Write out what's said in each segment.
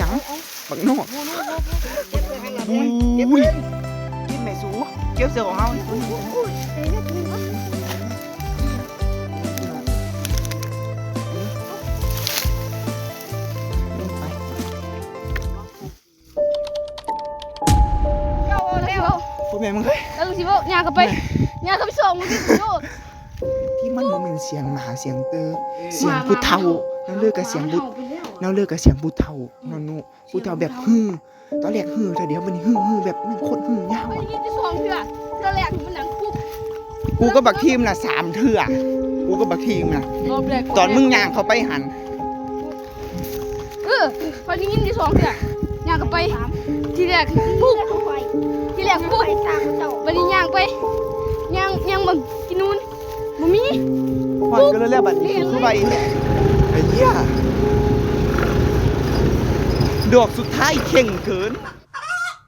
ເອົ້າ ບັກໂນດ ເກັບໃສ່ຫັ້ນລະ ເກັບເລີຍ ເກັບແມ່ສູ ເກັບເສື້ອຂອງເຮົານີ້. ເຈົ້າເວົ້າແລ້ວ ພໍ່ແມ່ມຶງເອີຍ ເອີ ຊິເວົ້າ ຍ່າງເຂົ້າໄປ ຍ່າງເຂົ້າໄປສ່ອງມັນຕິ ທີ່ມັນບໍ່ແມ່ນສຽງໝາສຽງເຕີ ສຽງຜູ້ເຖົ້າ ແນວເລີກະສຽງຜູ້ ແນວເລີກະສຽງຜູ້ເຖົ້າ ເນາະ ຜູ້ເຖົ້າແບບຮື ຕອນແລກຮືເທື່ອດຽວ ບັດນີ້ຮື ຮືແບບແມ່ນຄົນຮືຍາວ ໄດ້ຍິນແຕ່ສອງເທື່ອ ເທື່ອແລກມັນດັງປຸບ ກູກັບບັກທີມນະສາມເທື່ອ ກູກັບບັກທີມນະ ຕອນມຶງຍ່າງເຂົ້າໄປຫັ້ນ ເອີ ຂ້ອຍໄດ້ຍິນຢູ່ສອງເທື່ອ ຍ່າງເຂົ້າໄປ ທີແລກປຸບ ທີແລກປຸບ ບັດນີ້ຍ່າງໄປ ຍ່າງ ຍ່າງເບິ່ງ ກິນນູນ ບໍ່ມີ ຮອດກັນແລ້ວບັດນີ້ ຄືໄວແທ້ ໄອ້ເຫຍ ດອກສຸດທ້າຍເຄັ່ງເກີນ.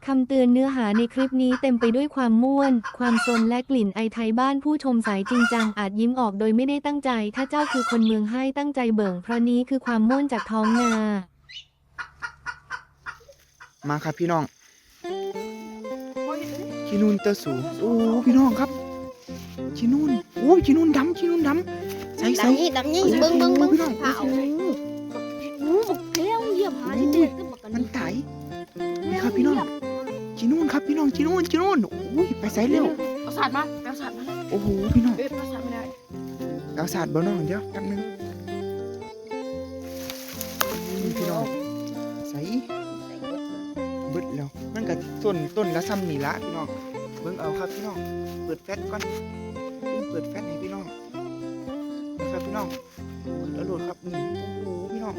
ຄำเตือน เนื้อหาในคลิปนี้เต็มไปด้วยความม่วน ความซน และกลิ่นไอไทยบ้าน ผู้ชมสายจริงจังอาจยิ้มออกโดยไม่ได้ตั้งใจ ถ้าเจ้าคือคนเมืองให้ตั้งใจเบิ่ง เพราะนี้คือความม่วนจากท้องนา ມາຄັບພີ່ນ້ອງ ຂີ້ນູນເຕີສູ ໂອ້ ພີ່ນ້ອງຄັບ ຂີ້ນູນ ໂອ້ຍ ຂີ້ນູນດຳ ຂີ້ນູນດຳ ໃສໆ ດຳນີ້ ດຳນີ້ ເບິ່ງ ເບິ່ງ ເບິ່ງ ພີ່ນ້ອງ ໂອ້ໂຫ ໂອ້ ບັກແພວ ຢຽບຫາ ໂອ້ຍ ມັນຕາຍ ນີ້ຄັບພີ່ນ້ອງ ຂີ້ນູນຄັບພີ່ນ້ອງ ຂີ້ນູນ ຂີ້ນູນ ໂອ້ຍ ໄປໃສແລ້ວ ເອົາສາດມາ ເອົາສາດມາ ໂອ້ໂຫ ພີ່ນ້ອງ ເອີ ເອົາສາດມາໄດ້ ເອົາສາດບໍ່ນ້ອງ ດຽວແປັບໜຶ່ງ ນີ້ພີ່ນ້ອງ ໃສ ເບິດແລ້ວ ມັນກະຕົ້ນ ຕົ້ນລະຊ່ຳນີ້ລະພີ່ນ້ອງ ເບິ່ງເອົາຄັບພີ່ນ້ອງ ເປີດແຟລດກ່ອນ ເປີດແຟລດໃຫ້ພີ່ນ້ອງ ນີ້ຄັບພີ່ນ້ອງ ເອົາໂລດຄັບ ນີ້ ໂອ້ໂຫ ພີ່ນ້ອງ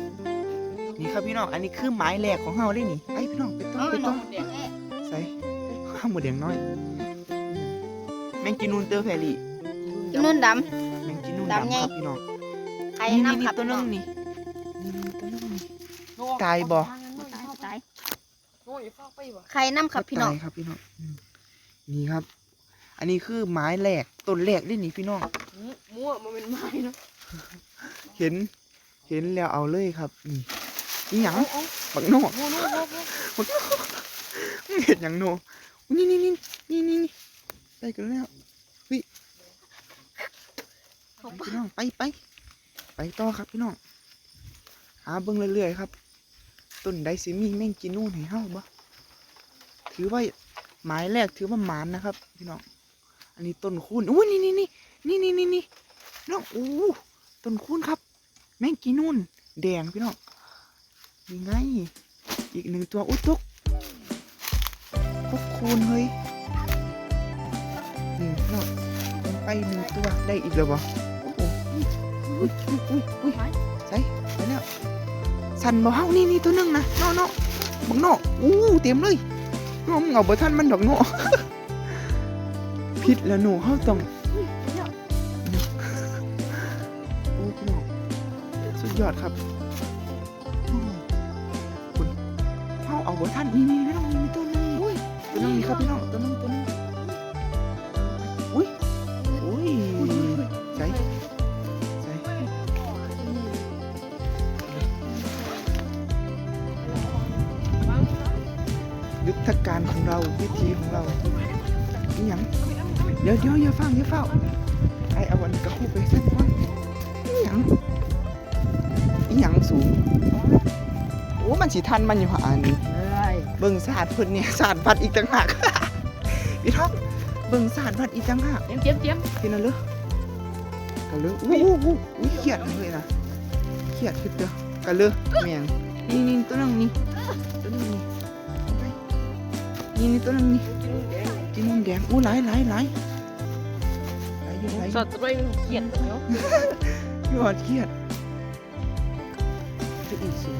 ນີ້ຄັບພີ່ນ້ອງ ອັນນີ້ຄືໝາຍແລກຂອງເຮົາເດ້ນີ້ ໄປພີ່ນ້ອງ ໄປຕໍ່ ໄປຕໍ່ ໃສ ມາໝົດແດງນ້ອຍ ແມງຈີນູນເຕີແພຣີ ຈີນູນດຳ ແມງຈີນູນດຳ ດຳໃຫຍ່ ຄັບພີ່ນ້ອງ ໄຂ່ນຳຄັບ ນີ້ ຕົວໜຶ່ງນີ້ ນີ້ ຕົວໜຶ່ງນີ້ ຕາຍບໍ່? ຕາຍ ຕາຍ ໄຂ່ນຳຄັບພີ່ນ້ອງ ຕາຍຄັບພີ່ນ້ອງ ອືມ ນີ້ຄັບ ອັນນີ້ຄືໝາຍແລກ ຕົ້ນແລກເດ້ນີ້ພີ່ນ້ອງ ໝູ ໝູ ບໍ່ແມ່ນໝາຍເນາະ ເຫັນ ເຫັນແລ້ວເອົາເລີຍຄັບ ນີ້ ອີຫຍັງ ເອົາ ເອົາ ບັກໂນດ ໂອ້ໂຫ ບັກໂນດ ມຶງເຮັດຫຍັງໂນ ນີ້ໆໆ ໄດ້ກັນແລ້ວ ເຮີ້ຍ ເຂົ້າປ່າ ພີ່ນ້ອງ ໄປ ໄປ ໄປຕໍ່ຄັບພີ່ນ້ອງ ຫາເບິ່ງເລື້ອຍໆຄັບ ຕົ້ນໃດຊິມີແມງຈີນູນໃຫ້ເຮົາບໍ່ ຖືວ່າໝາຍແລກ ຖືວ່າໝານນະຄັບພີ່ນ້ອງ ອັນນີ້ຕົ້ນຄູນ ໂອ້ຍ ນີ້ໆໆ ນີ້ໆໆ ພີ່ນ້ອງ ໂອ້ ຕົ້ນຄູນຄັບ ແມງຈີນູນແດງພີ່ນ້ອງ ນີ້ໄງ ອີກໜຶ່ງຕົວ ໂອ້ ຕົກ ຕົກຄູນເຮີ້ຍ ນີ້ເນາະ ລົງໄປໜຶ່ງຕົວ ໄດ້ອີກແລ້ວບໍ່? ໂອ້ໂຫ ອຸ້ຍ ອຸ້ຍ ອຸ້ຍ ອຸ້ຍ ໃສ ໄປແລ້ວ ສັ່ນບໍ່ເຮົາ? ນີ້ ນີ້ຕົວໜຶ່ງນະ ເນາະ ເນາະ ບັກເນາະ ໂອ້ ເຕັມເລີຍ ເນາະ ມຶງເອົາບໍ່ທັນມັນດອກເນາະ. ຜິດແລ້ວໜູ ເຮົາຕ້ອງ ໂອ້ ພີ່ນ້ອງ ສຸດຍອດຄັບ ຄຸນ ເຮົາເອົາບໍ່ທັນ ນີ້ ນີ້ ພີ່ນ້ອງ ນີ້ ມີຕົວໜຶ່ງ ໂອ້ຍ ຕົວໜຶ່ງນີ້ຄັບ ພີ່ນ້ອງ ຕົວໜຶ່ງ ຕົວໜຶ່ງ ອຸ້ຍ ໂອ້ຍ ໃສ ໃສ ຍຸດທະການຂອງເຮົາ ວິທີຂອງເຮົາ ອີຫຍັງ? ດຽວ ດຽວ ຢ່າຟ້າວ ຢ່າຟ້າວ ອ້າຍເອົາອັນກະຄຸບໄປໃສ່ກ່ອນ ອີຫຍັງ? ອີຫຍັງສູງ? ໂອ້ ມັນຊິທັນມັນຢູ່ຫາ ອັນນີ້ ເບິ່ງສາດເພິ່ນນີ້ ສາດບັດອີກຕ່າງຫາກ ພີ່ນ້ອງ ເບິ່ງສາດບັດອີກຕ່າງຫາກ ຕຽມ ຕຽມ ຕຽມ ເຫັນແລ້ວເລີ ກະເລີ ໂອ້ໂຫ ອຸ້ຍ ຂຽດເລີຍນະ ຂຽດຄືເຕີ ກະເລີ ແມ່ງ ນີ້ ນີ້ ຕົວໜຶ່ງນີ້ ຕົວໜຶ່ງນີ້ ນີ້ ນີ້ ຕົວໜຶ່ງນີ້ ຈີນູນແດງ ໂອ້ ຫຼາຍ ຫຼາຍ ຫຼາຍ ຫຼາຍຢູ່ ຫຼາຍຢູ່ ສອດໄປ ຂຽດແລ້ວ ຍອດຂຽດ ຈະອີກຊິ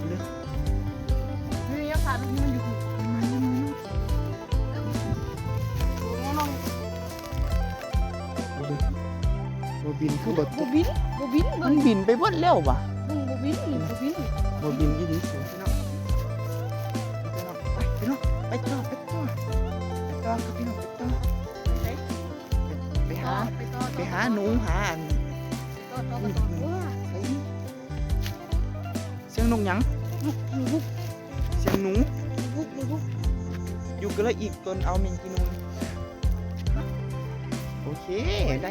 ເລີຍ ນີ້ຍັງຂາດ ມັນຢູ່ ບໍ່ບິນ ຄືບໍ່ ບໍ່ບິນ ບໍ່ບິນ ມັນບິນໄປເບິດແລ້ວຫວາ ເບິ່ງ ບໍ່ບິນ ບໍ່ບິນ ບໍ່ບິນອີ່ຫຼີ ພີ່ນ້ອງ ໄປ ພີ່ນ້ອງ ໄປຕໍ່ ໄປຕໍ່ ໄປຕໍ່ ໄປຕໍ່ ໄປຫາ ໄປຫາໜູ ຫາອັນ ສຽງນົກຫຍັງ? ສຽງໜູ ຢູ່ກະເລີອີກຕົນ ເອົາແມງຈີນູນ. ໂອເຄ ໄດ້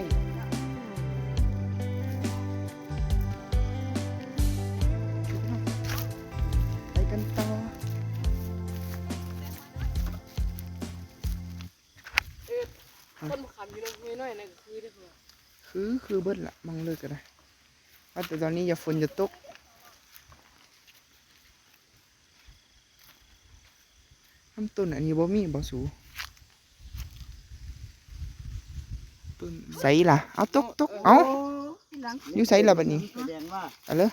ໄປກັນຕໍ່. ເອີ ຮະ ຄົນບໍ່ຄຳຢູ່ໃນຫ້ວຍນ້ອຍນັ້ນກະຄືເດ້ ຄື ຄືເບິດລະ ໝ່ອງເລີກກະໄດ້ ວ່າແຕ່ຕອນນີ້ຢ່າຝົນຢ່າຕົກ. ນ້ຳຕົ້ນອັນນີ້ບໍ່ມີບໍ່ສູ? ໃສລະ? ເອົາ ຕົກ ຕົກ ເອົາ ຢູ່ໃສລະບາດນີ້? ເອົາເລີຍ.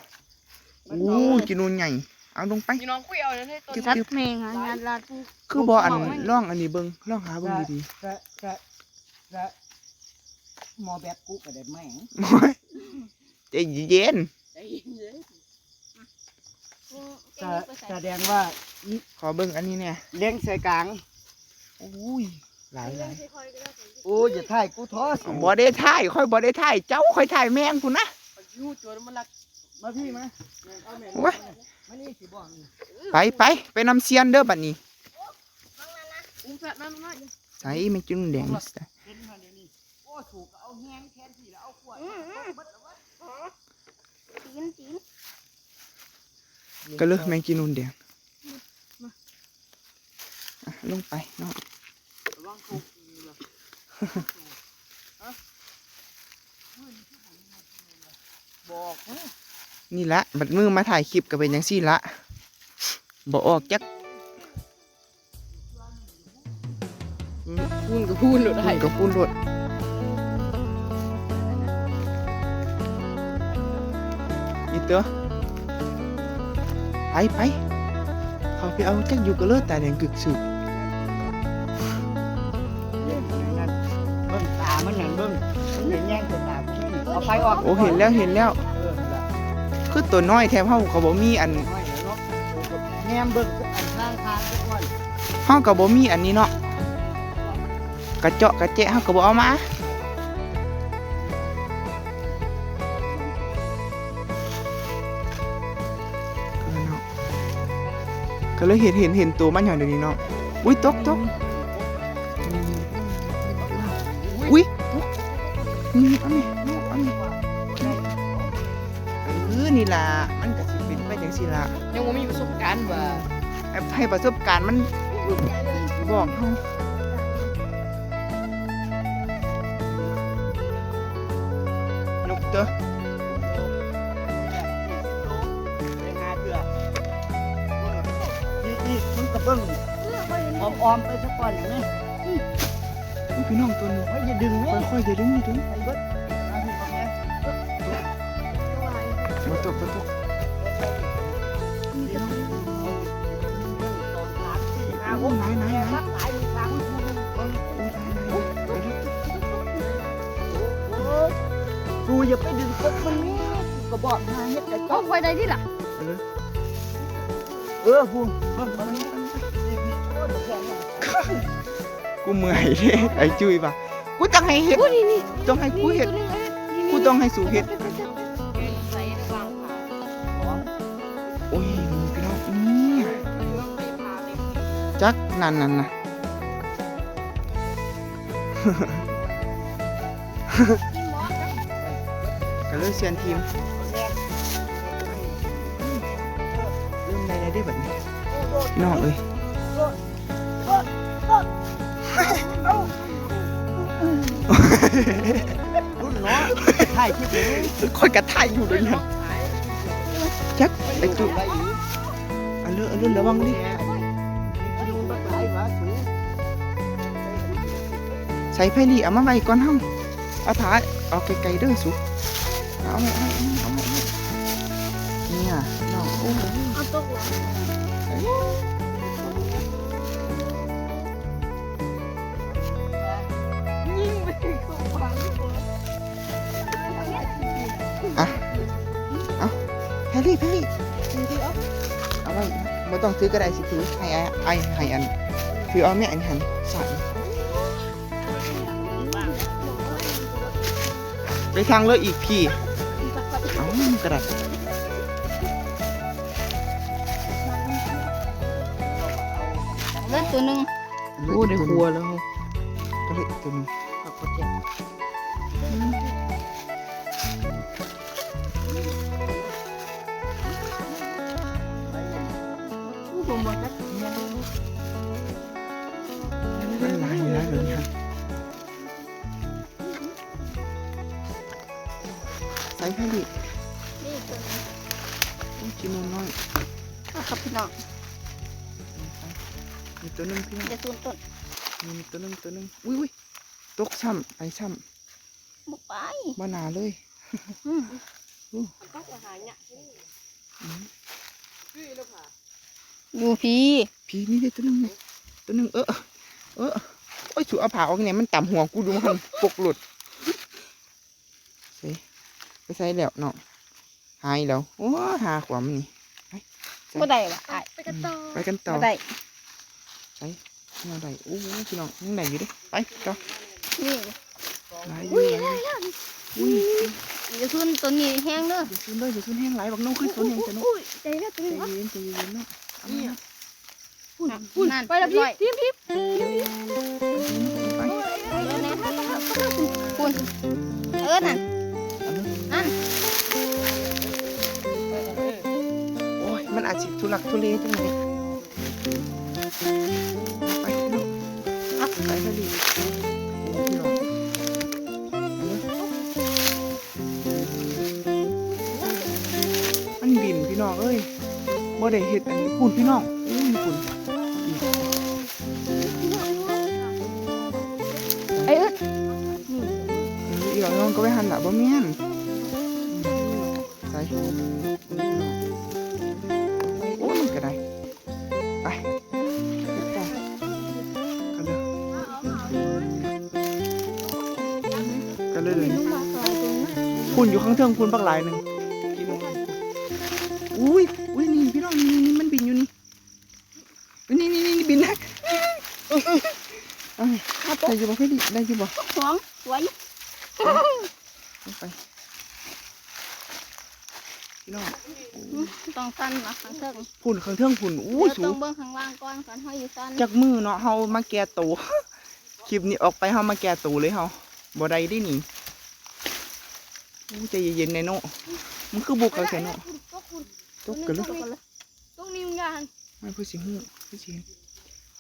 ໂອ້ ຈີນູນໃຫຍ່ ເອົາລົງໄປ. ພີ່ນ້ອງຄຸຍເອົານັ້ນໃຫ້ຕົ້ນ ຈັບແມງຫາຍາດລາດ ຄືບໍ່ອັນ ລອງອັນນີ້ເບິ່ງ ລອງຫາເບິ່ງດີໆ. ແຕ່ ແຕ່ ແຕ່ໝໍແບັດກູກະໄດ້ແມງ. ໂອ້ຍ ໃຈເຢັນໆ ໃຈເຢັນໆ. ສະ ສະແດງວ່າ ຂໍເບິ່ງອັນນີ້ແດ່ ເລັງໃສ່ກາງ. ໂອ້ຍ ຫຼາຍໆ. ໂອ້ຍ ຢ່າຖ່າຍກູທໍ. ບໍ່ໄດ້ຖ່າຍ ຂ້ອຍບໍ່ໄດ້ຖ່າຍເຈົ້າ ຂ້ອຍຖ່າຍແມງພຸ້ນນະ. ມາພີ້ມາ ເອົາແມງ ໂອ້ຍ ມານີ້ຊິບອກນີ້. ໄປ ໄປ ໄປນຳຊຽນເດີບາດນີ້. ໃສແມງຈີນູນແດງ? ເຫັນຫັ້ນດຽວນີ້. ໂອ້ ສູກະເອົາແຮງແທນທີ່ລະ ເອົາຂວດ ອືມ ເບິດລະເວີຍ. ຕີນ ຕີນ ກະເລີແມງຈີນູນແດງ. ອ່ະ ລົງໄປເນາະ ລະວັງໂຄງຕີນລະ. ນີ້ລະ ບັດມື້ມາຖ່າຍຄລິບກະເປັນຈັ່ງຊີ້ລະ ບໍ່ອອກຈັກ ພຸ້ນກະພຸ້ນໂລດ ພຸ້ນກະພຸ້ນໂລດ. ອີເຕີ ໄປ ໄປ ເຂົ້າໄປເອົາຈັກຢູ່ກະເລີ ຕາແດງກຶກຊຶກ. ເບິ່ງຕາມັນນັ້ນ ເບິ່ງ ມັນເຫັນແຍງໃສ່ຕາ. ເອົາໄຟອອກ. ໂອ້ ເຫັນແລ້ວ ເຫັນແລ້ວ. ເອີ ນັ້ນລະ ຄືໂຕນ້ອຍແທ້ ເຮົາກະບໍ່ມີອັນ ນ້ອຍແລ້ວເນາະ. ແນມເບິ່ງທາງທາງກ່ອນ ເຮົາກະບໍ່ມີອັນນີ້ເນາະ ກະເຈາະກະແຈະ ເຮົາກະບໍ່ເອົາມາ. ເອີເນາະ ກະເລີເຫັນ ເຫັນ ເຫັນໂຕມັນຫຍັງດຽວນີ້ເນາະ. ອຸ້ຍ ຕົກ ຕົກ. ອຸ້ຍ ຕົກ. ນີ້ ເອົາແມ່ ເອົາແມ່ ເອີ ນີ້ລະ ມັນກະຊິເປັນໄປຈັ່ງຊີ້ລະ. ຍັງບໍ່ມີປະສົບການວ່າ ໃຫ້ປະສົບການມັນບອກເຮົາ. ຍົກເຕີ ໄປຫາເທື່ອ ນີ້ ນີ້ ມຶງກະເບິ່ງ ອ້ອມໆ ໄປສາກ່ອນຫຍັງນີ້. ອຸ້ຍ ພີ່ນ້ອງ ໂຕນີ້ ເຮີ້ຍ ຢ່າດຶງເວີຍ ຄ່ອຍໆ ຢ່າດຶງ ຢ່າດຶງ ໄປເບິດ. ບໍ່ຕົກ ບໍ່ຕົກ. ໂອ້ ຫຼາຍ ຫຼາຍ ຫຼາຍ. ໂອ້ ຫຼາຍ ຫຼາຍ. ໂອ້ ສູຢ່າໄປດຶງກົກມັນແມ່ ກູກະບອກຫາເຮັດແຕ່ ກົກຂ້ອຍໄດ້ຕິລະ. ເອີ ເອີ ພຸ້ນ ເບິ່ງ ເບິ່ງ ເບິ່ງ. ກູເມື່ອຍເດ້ ໄອ້ຈຸ້ຍວ່າ ກູຕ້ອງໃຫ້ເຮັດ ນີ້ ນີ້ ຕ້ອງໃຫ້ກູເຮັດ ນີ້ ນີ້ ກູຕ້ອງໃຫ້ສູເຮັດ. ໂອ້ຍ ນີ້ພີ່ນ້ອງ ນີ້ ຈັກ ນັ້ນ ນັ້ນນະ ກະເລີຊຽນທີມ ເລີ່ມໄດ້ແລ້ວເດ້ບາດນີ້ ພີ່ນ້ອງເອີຍ. ລຸ້ນເນາະ ຖ່າຍຄລິບຢູ່ ຂ້ອຍກະຖ່າຍຢູ່ໂດຍນັ້ນ. ຈັກ ໄປຕຸ ອັນເລີ ອັນເລີ ລະວັງເດ້. ໃສ່ໄພລີ ເອົາມາໄວ້ກ່ອນເຮົາ ເອົາຖ້າ ເອົາໄກໆເດີສູ. ເອົາໄວ້ ເອົາໄວ້ ເອົາໄວ້ ເອົາໄວ້ ນີ້ນະ ນ້ອງ. ໂອ້ ເອົາຕົກລະ ໃສ່ ຍິງໄປເຂົ້າປາກ. ອ່ະ ເອົາ ໄພລີ ໄພລີ ຖື ຖືເອົາ ເອົາໄວ້ ບໍ່ຕ້ອງຖືກະໄດ້ ຊິຖື ໃຫ້ອ້າຍ ອ້າຍ ໃຫ້ອັນ ຖືເອົາແມ່ ອັນຫັ້ນ ສາດ ໄປທາງເລີອີກພີ້. ເອົາ ກະດາດ. ເລີດຕົວໜຶ່ງ. ໂອ້ ໄດ້ຄົວແລ້ວ. ໂຕເລັກຕົວໜຶ່ງ. ຜັກກະເທຍມ. ໂອ້ ບໍ່ຈັກ ມັນຫຼາຍຢູ່ນະດຽວນີ້. ໃສ່ໄປດິ. ນີ້ຕົວໜຶ່ງ. ໂອ້ຍ ກິນນ້ອຍໆ. ເອົາຄັບພີ່ນ້ອງ. ມີຕົວໜຶ່ງພີ່ນ້ອງ. ຢ່າສູນຕົ້ນ. ມີຕົວໜຶ່ງ ຕົວໜຶ່ງ. ອຸ້ຍ ອຸ້ຍ ຕົກຊ້ຳ ໄປຊ້ຳ. ບໍ່ໄປ. ບໍ່ໜ້າເລີຍ. ອືມ. ໂອ້ ຢູ່ພີ້. ພີ້ ນີ້ເດ້ຕົວໜຶ່ງນີ້ ຕົວໜຶ່ງ. ເອີ ເອີ ໂອ້ຍ ສູເອົາຜ້າອອກແດ່ ມັນຕຳຫົວກູດູ ມັນປົກໂລດ. ໃສ່ ໄປໃສ່ແລ້ວເນາະ ຫາຍແລ້ວ. ໂອ້ ຫາຂວາມນີ້. ໄປ ບໍ່ໄດ້ວະອ້າຍ. ໄປກັນຕໍ່ ໄປກັນຕໍ່. ບໍ່ໄດ້. ໃສ່ ແນວໃດ? ໂອ້ ພີ່ນ້ອງ ຍັງໄດ້ຢູ່ເດ້. ໄປຕໍ່. ນີ້ ຫຼາຍຢູ່ ອຸ້ຍ ຫຼາຍຢູ່. ອຸ້ຍ ຢ່າສູນຕົວນີ້ແຮງເດີ. ຢ່າສູນເດີ ຢ່າສູນແຮງຫຼາຍ. ບັກນົກຄືສູນແຮງແທ້ເນາະ. ອຸ້ຍ ໃຈເດີຕົວນີ້. ໃຈເຢັນ ໃຈເຢັນເນາະ. ນີ້ ພຸ້ນ ພຸ້ນ ນັ້ນ ໄປແລ້ວພີ້. ເອີ ພີ້ ພີ້ ພີ້. ໄປ ພຸ້ນ ເອີ ນັ້ນ ນັ້ນ. ໂອ້ຍ ມັນອາດຊິທຸລັກທຸເລຈັງໃດ. ໄປເນາະ ໄປເນາະ. ໂອ້ ພີ່ນ້ອງ ມັນບິນພີ່ນ້ອງເອີຍ ບໍ່ໄດ້ເຮັດອັນນີ້. ພຸ້ນ ພີ່ນ້ອງ ອຸ້ຍ ພຸ້ນ. ໄອ້ອຶດ ອີ່ຫຼ້ອຍນ້ອງກໍໄວ້ຫັ້ນລະ ບໍ່ແມ່ນ. ໃສ່ ໂອ້ຍ ມັນກະໄດ້. ໄປ ກັນເດີ ກັນເດີ. ພຸ້ນ ຢູ່ຂ້າງເທິງພຸ້ນ ບັກຫຼາຍໜຶ່ງ. ອຸ້ຍ ອຸ້ຍ ນີ້ພີ່ນ້ອງ ນີ້ ນີ້ ມັນບິນຢູ່ນີ້. ນີ້ໆໆ ບິນ ໄດ້ຢູ່ບໍ່? ໄດ້ຢູ່ບໍ່? ສອງ ສວຍ. ໄປ ພີ່ນ້ອງ ອືມ ຕ້ອງສັ່ນນະ ຂ້າງເທິງ ພຸ້ນ ຂ້າງເທິງພຸ້ນ. ໂອ້ຍ ສູງ ຕ້ອງເບິ່ງຂ້າງລ່າງກ່ອນ ຄັນເຮົາຢູ່ສັ່ນ. ຈັກມື້ເນາະ ເຮົາມາແກ້ໂຕ ຄລິບນີ້ອອກໄປ ເຮົາມາແກ້ໂຕເລີຍ ເຮົາບໍ່ໄດ້ເດ້ນີ້. ໂອ້ ໃຈເຢັນໆ ແດ່ເນາະ ມັນຄືບຸກຄັກແທ້ເນາະ. ຕົກກັນເລີຍ. ຕົງນີ້ມຶງຢ່າຫັ້ນ ມັນຄືຊິຮູ້ ຄືຊິເຫັນ.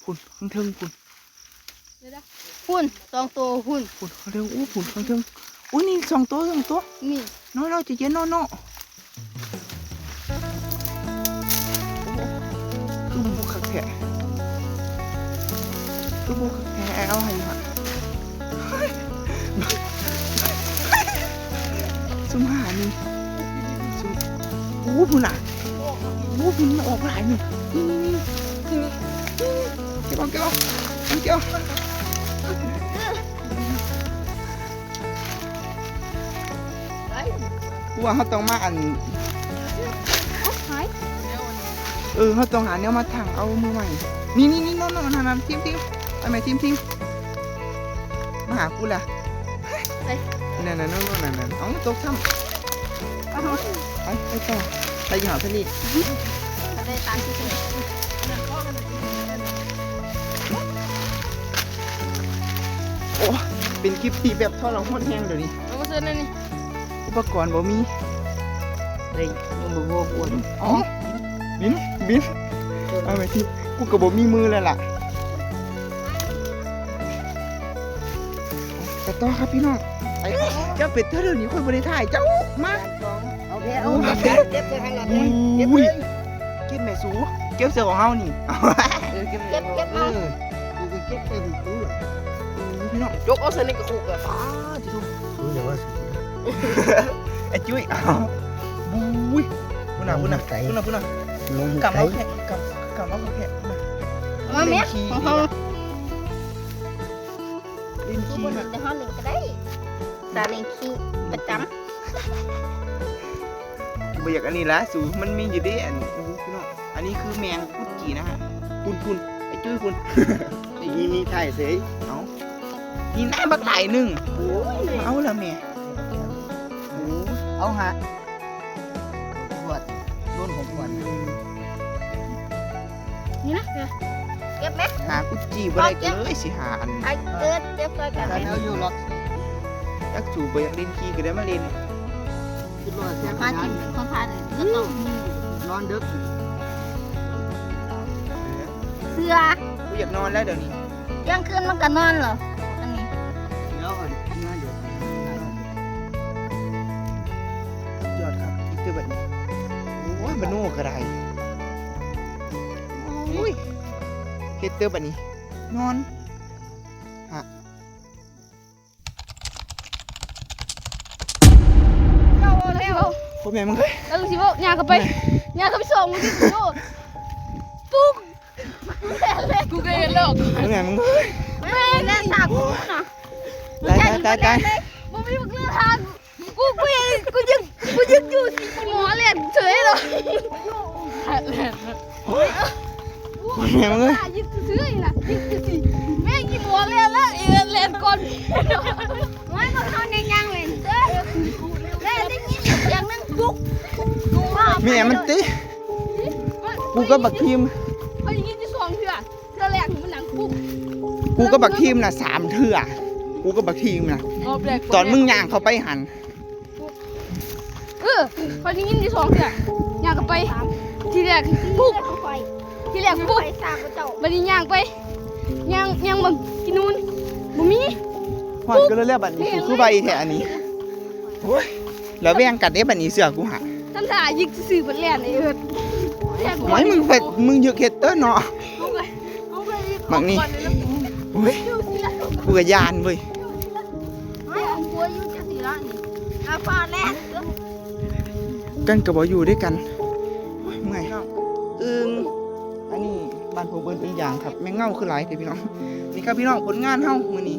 ພຸ້ນ ຂ້າງເທິງພຸ້ນ ພຸ້ນ ສອງໂຕພຸ້ນ ພຸ້ນ ຂ້າງເທິງ. ໂອ້ ພຸ້ນ ຂ້າງເທິງ. ໂອ້ ນີ້ ສອງໂຕ ສອງໂຕ ນີ້. ນ້ອຍໆ ໃຈເຢັນ ນ້ອຍໆ. ໂອ້ ຄືບໍ່ຄັກແທ້ ຄືບໍ່ຄັກແທ້. ເອົາໃຫ້ຢູ່ຫະ ຊຸມຫານີ້ ຊຸມ. ໂອ້ ພຸ້ນນະ ໂອ້ ພຸ້ນ ອອກຫຼາຍນີ້. ນີ້ໆໆ ເກັບເອົາ ເກັບເອົາ ເກັບເອົາ. ກູວ່າເຮົາຕ້ອງມາອັນ ເອີ ເຮົາຕ້ອງຫາແນວມາຖັງເອົາມື້ໃໝ່. ນີ້ໆໆ ໂນ່ໆ ນັ້ນໆ ທີມໆ ໄປແມ່ ທີມໆ ມາຫາກູລະ. ນັ້ນໆ ໂນ່ໆ ນັ້ນໆ. ເອົາ ຕົກຊ້ຳ. ໄປ ໄປຕໍ່ ໄປຫາທະເລ. ໂອ້ ເປັນຄລິບທີ່ແບບທໍລະຫົດແຮງດຽວນີ້. ເອົາມາເຊີນແນ່ນີ້ ອຸປະກອນບໍ່ມີ. ໄດ້ ຍັງບໍ່ພໍກວນ. ອໍ ບິນ ບິນ ເອົາແມ່ ທີ່ ກູກໍບໍ່ມີມືແລ້ວລະ. ໄປຕໍ່ຄັບພີ່ນ້ອງ ໄປ. ເຈົ້າເປັນເທື່ອດຽວນີ້ ຂ້ອຍບໍ່ໄດ້ຖ່າຍເຈົ້າ. ມາ ເອົາແພ ເອົາແພ ເກັບໃສ່ຫັ້ນລະແພ. ເກັບເລີຍ ເກັບແມ່ສູ ເກັບໃສ່ຂອງເຮົານີ້. ເອີ ເກັບ ເກັບ ເກັບ ເອົາ ເອີ ກູກໍເກັບໃສ່ຂອງກູລະ. ໂອ້ ພີ່ນ້ອງ ຈົກເອົາໃສ່ໃນກະໂຄກລະ. ປາດ ໂອ້ຍ ຢ່າວ່າ ໄອ້ຈຸ້ຍ. ບຸ້ຍ ພຸ້ນນະ ພຸ້ນນະ ພຸ້ນນະ ພຸ້ນນະ. ກຳເອົາແຄະ ກຳ ກຳເອົາແຄະ ພຸ້ນນະ. ມາແມ່ ຂອງເຮົາ ຫຼິ້ນຂີ້ ແຕ່ເຮົາຫຼິ້ນກໍໄດ້ ສາຫຼິ້ນຂີ້ປະຈຳ. ບໍ່ຢາກອັນນີ້ລະສູ ມັນມີຢູ່ເດ້ ອັນ ໂອ້ ພີ່ນ້ອງ ອັນນີ້ຄືແມງກຸດຈີນະ. ພຸ້ນໆ ໄອ້ຈຸ້ຍພຸ້ນ. ນີ້ ນີ້ຖ່າຍເສີຍ. ເອົາ ນີ້ນະ ບັກຫຼາຍໜຶ່ງ. ໂອ້ຍ ເອົາລະແມ່. ໂອ້ ເອົາຫາ ຂວດ ລົ້ນຂອງຂວດ ນີ້ນະ. ເກັບແມະ ຫາກຸດຈີ່ບໍ່ໄດ້ ກໍເກັບ ເລີຍຊິຫາອັນ ໃຫ້ເກີດເກັບຊ່ອຍກັນ ເອົາຢູ່ລັອກ ຈັກສູບໍ່ຢາກຫຼິ້ນຂີ່ກໍໄດ້ມາຫຼິ້ນ ມາກິນຂອງພາເດີ ກໍຕ້ອງນອນດຶກ ເຊື່ອ ກູຢາກນອນແລ້ວດຽວນີ້ ກາງຄືນມັນກໍນອນແລ້ວ ອັນນີ້ ດຽວນອນເດີ ຍອດຄັກ ອີກເທື່ອບັດນີ້ ໂອ້ຍ ມະໂນກໍໄດ້ ໂອ້ຍ ເຮັດເຕີບາດນີ້ ນອນ ຮະ ເຈົ້າເວົ້າແລ້ວ ໂອ້ ແມ່ມຶງເອີຍ ເອີ ຊິເວົ້າ ຍ່າງເຂົ້າໄປ ຍ່າງເຂົ້າໄປສອງມື້ ໂອ້ ປຸກ ກູກໍເຫັນແລ້ວ ໂອ້ ແມ່ມຶງເອີຍ ແມ່ນແຫຼະ ຕາກູນະ ຕາຍ ຕາຍ ຕາຍ ບໍ່ມີບັກເລືອທາງ ກູ ກູ ກູຍັງ ກູຍັງຢູ່ຊິ ອີ່ໝໍແລ່ນເສີຍເລີຍ ໂອ້ຍ ແມ່ງເອີຍ ຍິງຊື່ໆ ນີ້ນະ ຍິງຊື່ໆ ແມ່ງອີ່ໝໍແລ່ນລະ ເອີ ແລ່ນກ່ອນ ໂອ້ຍ ພວກເຮົາຍັງຍ່າງເລ່ນເສີຍ ແລ້ວໄດ້ຍິນສຽງໜຶ່ງ ປຸກ ແມ່ມັນຕິ ກູກັບບັກທີມ ຂ້ອຍໄດ້ຍິນຢູ່ສອງເທື່ອ ເທື່ອແລກມັນດັງປຸກ ກູກັບບັກທີມນະ ສາມເທື່ອ ກູກັບບັກທີມນະ ຕອນມຶງຍ່າງເຂົ້າໄປຫັ້ນ ເອີ ຂ້ອຍໄດ້ຍິນຢູ່ສອງເທື່ອ ຍ່າງເຂົ້າໄປ ທີແລກປຸກ ທີແລກປຸກ ບັດນີ້ຍ່າງໄປ ຍ່າງ ຍ່າງເບິ່ງ ກິນນູນ ບໍ່ມີ ຮອດກັນແລ້ວບັດນີ້ ຄື ຄືໄວແທ້ອັນນີ້ ໂອ້ຍ ລະແວງກັນເດ້ບັດນີ້ ເຊື່ອກູຫາ ທຳທ່າຍິກຊື່ໆ ເພິ່ນແລ່ນເອີດ ໂອ້ຍ ມຶງໄປ ມຶງຍຶກເຮັດເຕີເນາະ ບັກນີ້ ໂອ້ຍ ກູກໍຢ້ານເວີຍ ກັນກໍບໍ່ຢູ່ດ້ວຍກັນ ໂອ້ຍ ເມື່ອຍ ອຶ່ງ ອັນນີ້ບ້ານພວກເພິ່ນເປັນຢ່າງຄັບ ແມງເງົາຄືຫຼາຍແທ້ພີ່ນ້ອງ ນີ້ຄັບພີ່ນ້ອງ ຜົນງານເຮົາມື້ນີ້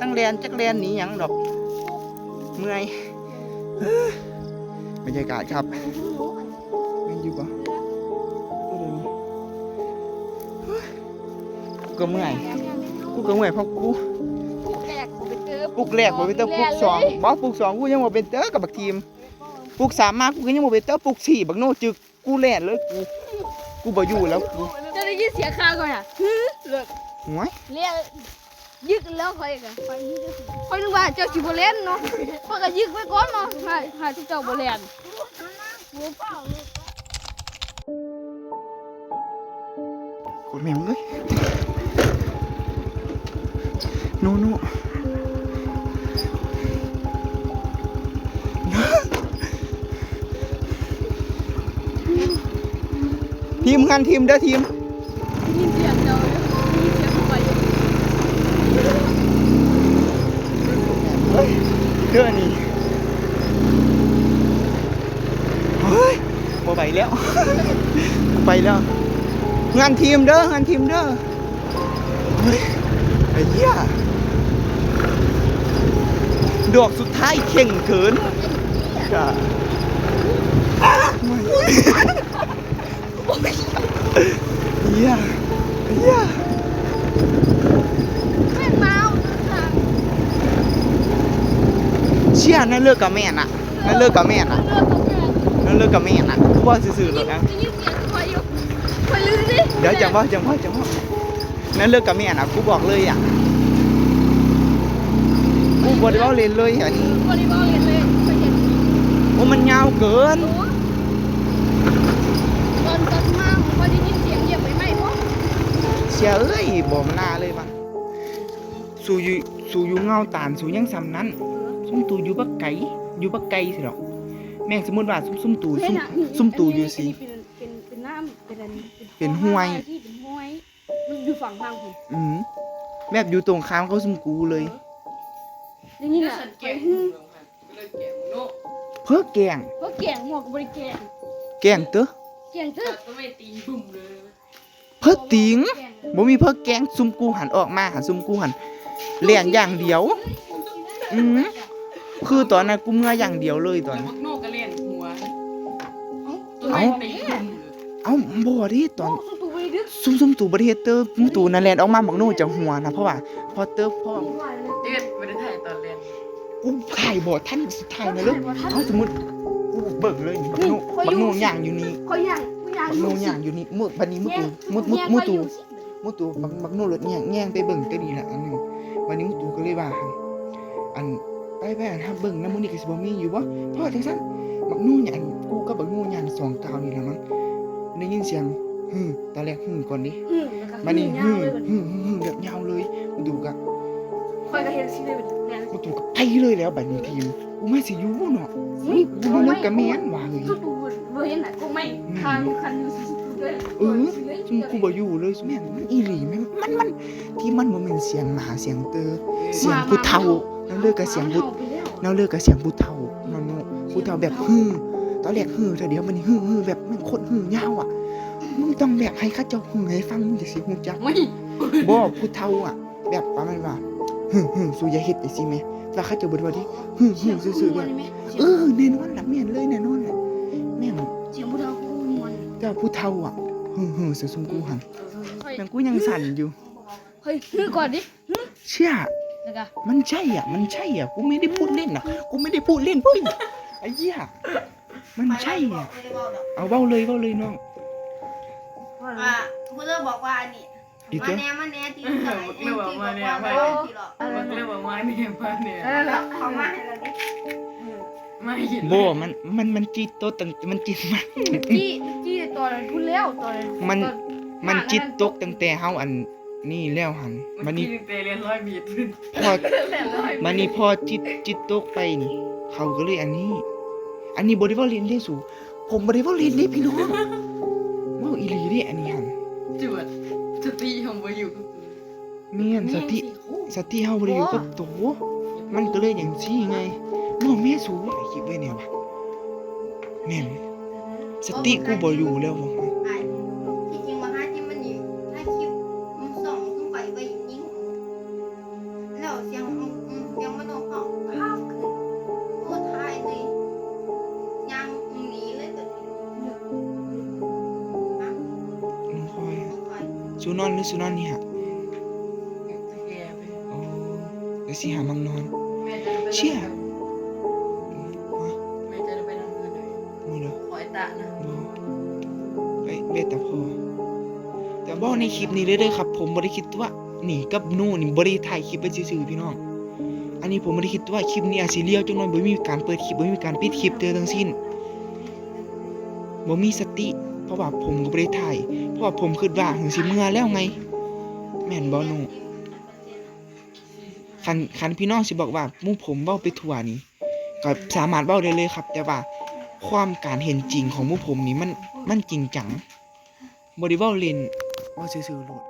ທັງແລ່ນ ຈັກແລ່ນໜີຫຍັງດອກ ເມື່ອຍ ບັນຍາກາດຄັບ ແມ່ນຢູ່ບໍ່? ກູກໍເມື່ອຍ ກູກໍເມື່ອຍເພາະກູ ປຸກແລກບໍ່ເປັນເຕີ ປຸກແລກບໍ່ເປັນເຕີ ປຸກສອງ ບໍ່ ປຸກສອງ ກູຍັງບໍ່ເປັນເຕີກັບບັກທີມ ປຸກສາມມາ ກູກໍຍັງບໍ່ເປັນເຕີ ປຸກສີ່ ບັກໂນຈຶກ ກູແລ່ນເລີຍ ກູ ກູບໍ່ຢູ່ແລ້ວ ກູ ເຈົ້າໄດ້ຍິນສຽງຂ້າກ່ອນນະ ຫື ໂອ້ຍ ແລ້ວ ຍຶກແລ້ວ ຂ້ອຍກໍ ຂ້ອຍນຶກວ່າເຈົ້າຊິບໍ່ແລ່ນເນາະ ຂ້ອຍກໍຍຶກໄວ້ກ່ອນເນາະ ຫາ ຫາທີ່ເຈົ້າບໍ່ແລ່ນ ໂອ້ຍ ແມ່ງເອີຍ ໂນ ໂນ ທີມງານ ທີມເດີ ທີມ ໄດ້ຍິນສຽງເຈົ້າ ໄດ້ຍິນສຽງເຂົ້າໄປຢູ່ ເດີນີ້ ເຮີ້ຍ ບໍ່ໄຫວແລ້ວ ໄປແລ້ວ ງານທີມເດີ ງານທີມເດີ ເຮີ້ຍ ໄອ້ເຫຍ ດອກສຸດທ້າຍເຄັ່ງເກີນ ກະ ເຫຍ ເຫຍ ແມ່ນມາເອົາເດີ ເຊຍ ນັ້ນເລີກກະແມ່ນນະ ນັ້ນເລີກກະແມ່ນນະ ນັ້ນເລີກກະແມ່ນນະ ກູເວົ້າຊື່ໆໂລດນະ ໄດ້ຍິນສຽງຂ້ອຍຢູ່ ຂ້ອຍລືມເດ້ ດຽວຈັ່ງເວົ້າ ຈັ່ງເວົ້າ ຈັ່ງເວົ້າ ນັ້ນເລີກກະແມ່ນນະ ກູບອກເລີຍອະ ກູບໍ່ໄດ້ເວົ້າເລ່ນເລີຍ ອັນນີ້ ບໍ່ໄດ້ເວົ້າເລ່ນເລີຍ ຂ້ອຍເຫັນ ໂອ້ ມັນຍາວເກີນ ໂອ້ ຕອນ ຕອນມາ ຂ້ອຍໄດ້ຍິນສຽງຢຽບໃບໄມ້ບໍ່ ເຊຍເອີຍ ບໍ່ມາໜ້າເລີຍວ່າ ສູຢູ່ ສູຢູ່ເຫງົ້າຕານ ສູຍັງສ່ຳນັ້ນ ຊຸມຕູຢູ່ບັກໄກ ຢູ່ບັກໄກຊີ້ດອກ ແມ່ນສົມມຸດວ່າ ຊຸມ ຊຸມຕູ ຊຸມ ຊຸມຕູຢູ່ຊີ້ ເປັນ ເປັນ ເປັນນ້ຳ ເປັນອັນ ເປັນຫ້ວຍ ເປັນຫ້ວຍ ມັນຢູ່ຝັ່ງທາງພຸ້ນ ອືມ ແບບຢູ່ຕົງຂ້າມກັບຊຸມກູເລີຍ ເອີ ໄດ້ຍິນລະ ເພິ່ນແກງ ເພິ່ນແກງ ໝວກກໍບໍ່ໄດ້ແກງ ແກງເຕີ ແກງເຕີ ເພິ່ນຕີງ ບໍ່ມີເພິ່ນແກງ ຊຸມກູຫັ້ນອອກມາຫັ້ນ ຊຸມກູຫັ້ນແລ່ນຢ່າງດຽວ ອືມ ຄືຕອນນັ້ນກູເມືອຢ່າງດຽວເລີຍຕອນ ບັກໂນກະແລ່ນຫົວ ເອົ້າ ເອົ້າ ບໍ່ເດ້ ຕອນ ຊຸມ ຊຸມຕູບໍ່ໄດ້ເຮັດເຕີ ຊຸມຕູນັ້ນແລ່ນອອກມາ ບັກໂນຈະຫົວນະ ເພາະວ່າ ເພາະເຕີ ເພາະ ເອີ ບໍ່ໄດ້ຖ່າຍຕອນແລ່ນ ກູຖ່າຍບໍ່ທັນ ຊິຖ່າຍນະເລີຍ ເອົາ ສົມມຸດ ກູເບິ່ງເລີຍ ບັກໂນ ບັກໂນຍ່າງຢູ່ນີ້ ຂ້ອຍຍ່າງ ກູຍ່າງ ບັກໂນຍ່າງຢູ່ນີ້ ມື້ ບັດນີ້ມື້ຕູ ມື້ ມື້ ມື້ຕູ ແຍງຂ້ອຍຢູ່ ໝູ່ຕູ້ບັກ ບັກໂນລົດແຍ່ງ ແຍ່ງໄປເບິ່ງແຕ່ນີ້ລະອັນໜຶ່ງ. ບາດນີ້ໝູ່ຕູ້ກໍເລີຍວ່າ ອັນ ໄປ ໄປ ອັນ ຮັບເບິ່ງນຳມື້ນີ້ກໍຊິບໍ່ມີຢູ່ບໍ່? ເພາະວ່າຈັ່ງຊັ້ນ ບັກໂນ ອັນ ກູກັບບັກໂນຍ່າງສອງກ້າວນີ້ລະມັງ ໄດ້ຍິນສຽງ ຫື ຕອນແລກ ຫື ກ່ອນເດ້ ຫື ແລ້ວກໍ ບາດນີ້ ຫື ຫື ຍາວເລີຍ ຫື ຫື ຫື ແບບຍາວເລີຍ. ໝູ່ຕູ້ກໍ ຂ້ອຍກໍເຮັດຊິເລີຍ ໝູ່ຕູ້ກໍໄປເລີຍແລ້ວ. ບາດນີ້ທີມ ກູມາຊິຢູ່ເນາະ ຫື ກູມາເລີຍກໍແມ່ນວ່າ ເອີຍ ຄືກູບໍ່ເຫັນນະ ກູໄມ່ ອືມ ຄາຢູ່ຄັນຢູ່ ເອີ ຊຸມກູບໍ່ຢູ່ເລີຍ ແມ່ນ ມັນອີ່ຫຼີ ແມ່ນ ມັນ ມັນ ທີ່ມັນບໍ່ແມ່ນສຽງໝາສຽງເຕີ ສຽງຜູ້ເຖົ້າ. ແນວເລີກະສຽງຜູ້ ແນວເລີກະສຽງຜູ້ເຖົ້າ ເນາະ ຜູ້ເຖົ້າແບບຫື ຕອນແລກຫື ແລ້ວດຽວມັນຫື ຫືແບບແມ່ນຄົນຫືຍາວອະ. ມຶງຕ້ອງແບບໃຫ້ເຂົາເຈົ້າຫືໃຫ້ຟັງ ມຶງຈັ່ງຊິຮູ້ຈັກ. ບໍ່ ຜູ້ເຖົ້າອະ ແບບປະມານວ່າ ຫື ຫື ສູຢ່າເຮັດຈັ່ງຊີ້ແມ. ແຕ່ເຂົາເຈົ້າບໍ່ໄດ້ວ່າເດ້ ຫື ຫືຊື່ໆ ແບບ ເອີ ແນ່ນອນລະ ແມ່ນເລີຍ ແນ່ນອນລະ ແມ່ນ ສຽງຜູ້ເຖົ້າ ແຕ່ຜູ້ເຖົ້າອະ ຫື ຫືໃສ່ຊຸມກູຫັ້ນ. ແມ່ນ ກູຍັງສັ່ນຢູ່. ເຮີ້ຍ ຫືກ່ອນດິ ຫື ເຊື່ອ ແລ້ວກະ ມັນໃຊ່ອະ ມັນໃຊ່ອະ ກູໄມ່ໄດ້ພູດເຫຼັ້ນນະ ກູໄມ່ໄດ້ພູດເຫຼັ້ນເວີຍ ໄອ້ເຫຍ ມັນໃຊ່ອະ. ເອົາ ເວົ້າເລີຍ ເວົ້າເລີຍນ້ອງ. ອ່າ ຜູ້ເລີບອກວ່າອັນນີ້ ມາແນ່ ມາແນ່ ທີ່ ເລີບອອກມາແນ່ ມາແນ່ ເລີບອອກມາແນ່ ມາແນ່ ເອີ ເຂົ້າມາໃຫ້ລະເດ້. ບໍ່ ມັນ ມັນ ມັນຈິດຕົກຕັ້ງ ມັນຈິດ ມັນ ຈີ່ ຈີ່ຕອນພຸ້ນແລ້ວ ຕອນ ມັນ ຕອນ ມັນຈິດຕົກຕັ້ງແຕ່ເຮົາອັນນີ້ແລ້ວຫັ້ນ. ບາດນີ້ ມັນກິນແຕ່ແລ່ນຮ້ອຍເມດ ພໍ ແລ່ນຮ້ອຍເມດ ບາດນີ້ພໍຈິດ ຈິດຕົກໄປນີ້ ເຂົາກໍເລີຍອັນນີ້. ອັນນີ້ບໍ່ໄດ້ເວົ້າຫຼິ້ນເດ້ສູ ຜົມບໍ່ໄດ້ເວົ້າຫຼິ້ນເດ້ພີ່ນ້ອງ ເວົ້າອີ່ຫຼີເດ້ອັນນີ້ຫັ້ນ. ຈວດ ສະຕິເຮົາບໍ່ຢູ່ກັບໂຕ ແມ່ນ ສະຕິ ແມ່ນຊິ ສະຕິເຮົາບໍ່ໄດ້ຢູ່ກັບໂຕ ມັນກໍເລີຍຈັ່ງຊີ້ໄງ. ເວົ້າແມ່ສູ ຖ່າຍຄລິບໄວ້ແນ່ວະ ແມ່ນ ສະຕິກູບໍ່ຢູ່ແລ້ວ. ທີ່ຈິງວ່າຫາທີ່ມັນນີ້ ຖ່າຍຄລິບ ມັນສ່ອງຂຶ້ນໄປໄປຍິງ ແລ້ວສຽງ ອືມ ສຽງມັນຕ້ອງເຂົ້າພາບຂຶ້ນ ໂອ້ ຖ່າຍເລີຍ ຍ່າງໜີເລີຍ. ນ້ອງພອຍ ນ້ອງພອຍ ສູນອນຫຼື ສູນອນນີ້ຫະ? ໂອ້ ດຽວຊິຫາໝ່ອງນອນ. ເຊື່ອ ແມ່ຈະໄດ້ໄປນອນເຮືອນ ມື້ໃດ? ຂ້ອຍຕະນະ ບໍ່ ໄປເວດຕາພໍ. ແຕ່ເວົ້າໃນຄລິບນີ້ເລີຍເດີຄັບ ຜົມບໍ່ໄດ້ຄິດຕົວະ ນີ້ກັບໜູນີ້ບໍ່ໄດ້ຖ່າຍຄລິບໄວ້ຊື່ໆ ພີ່ນ້ອງ. ອັນນີ້ຜົມບໍ່ໄດ້ຄິດຕົວະ ຄລິບນີ້ອາດຊິລຽວຈັກໜ້ອຍ ບໍ່ມີການເປີດຄລິບ ບໍ່ມີການປິດຄລິບເທື່ອທັງສິ້ນ ບໍ່ມີສະຕິ ເພາະວ່າຜົມກໍບໍ່ໄດ້ຖ່າຍ ເພາະວ່າຜົມຄິດວ່າຫຶງຊິເມືອແລ້ວໄງ ແມ່ນບໍ່ໜູ? ຄັນ ຄັນພີ່ນ້ອງຊິບອກວ່າໝູ່ຜົມເວົ້າໄປທົ່ວນີ້ ກໍສາມາດເວົ້າໄດ້ເລີຍຄັບ ແຕ່ວ່າຄວາມການເຫັນຈິງຂອງໝູ່ຜົມນີ້ ມັນ ມັນຈິງຈັງ ບໍ່ໄດ້ເວົ້າຫຼິ້ນ ເວົ້າຊື່ໆໂລດ.